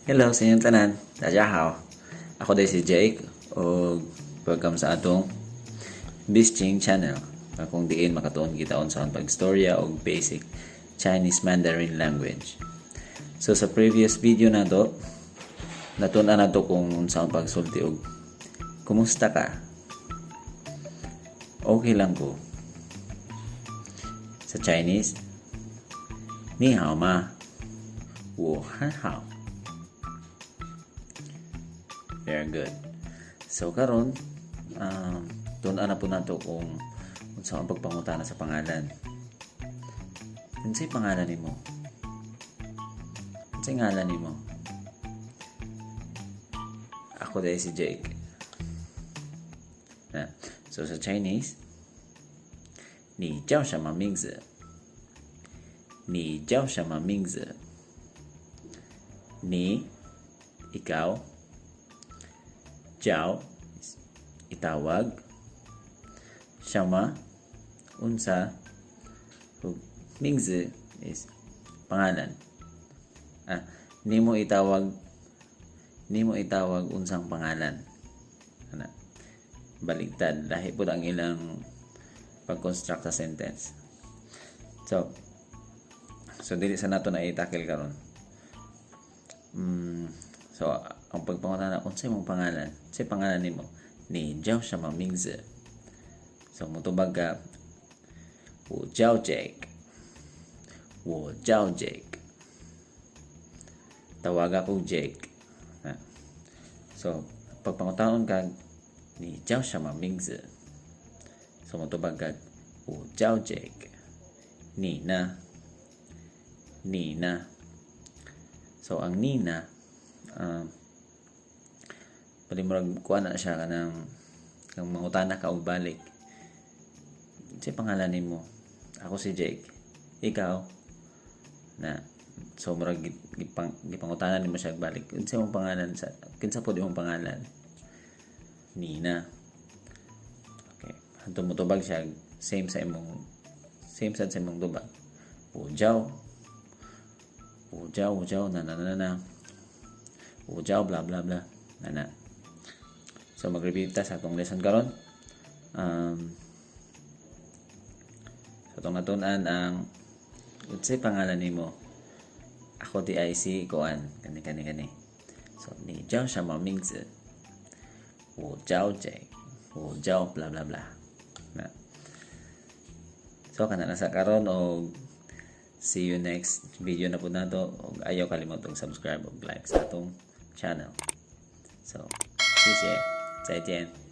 Hello sa inyong tanan. 大家好. Ako diay si Jake ug welcome sa atong Bisching channel, kung diin makatuon kita unsaon pagstorya og basic Chinese Mandarin language. So sa previous video nato, natun-an nato kung unsaon pagsulti og "Kumusta ka?" "Okay lang ko." Sa Chinese, 你好吗？我很好。 Very good. So karon, tun-an na pud nato kung unsa ang pagpangutana sa pangalan. Unsay pangalan nimo? Unsay ngalan nimo? Ako diay si Jake. Na. So sa Chinese, 你叫什么名字？你叫什么名字？你 ikaw, 叫 itawag, 什么 unsa, ug 名字 is pangalan. Ah, nimo itawag unsang pangalan. Ana. Baligtad, lahi pud ang ilang pag-construct sa sentence. So dili sa nato na i-tackle karon. So ang pagpangutana, "Unsay imong pangalan? Unsay pangalan nimo?" 你叫什么名字? So mutubag ka, 我叫 Jake. 我叫 Jake. Tawag ako Jake. Ha. So, pagpangutaon ka, 你叫什么名字? So mutubag ka, 我叫 Jake. 你呢? 你呢? So ang 你呢, pwede murag kuha na siya kanang kang mangutana ka og balik. "Unsay pangalan nimo?" "Ako si Jake. Ikaw?" Na. So murag gipangutana nimo siya balik. "Unsa imong pangalan sa kinsa pod imong pangalan?" 你呢. Okay. Hantod motubag siya same sad sa imong tubag. 我叫我叫我叫 na na na na na. 我叫 blah blah blah na na. So mag-review ta sa atong lesson karon. Sa atong natun-an ang "Unsay pangalan nimo?" "Ako diay si kuan kani kani kani." So 你叫什么名字？我叫 Jake. 我叫 blah blah blah. Na. So kana na sa karon og see you next video na pud nato og ayaw kalimot og subscribe og like sa atong channel. So, 谢谢，再见。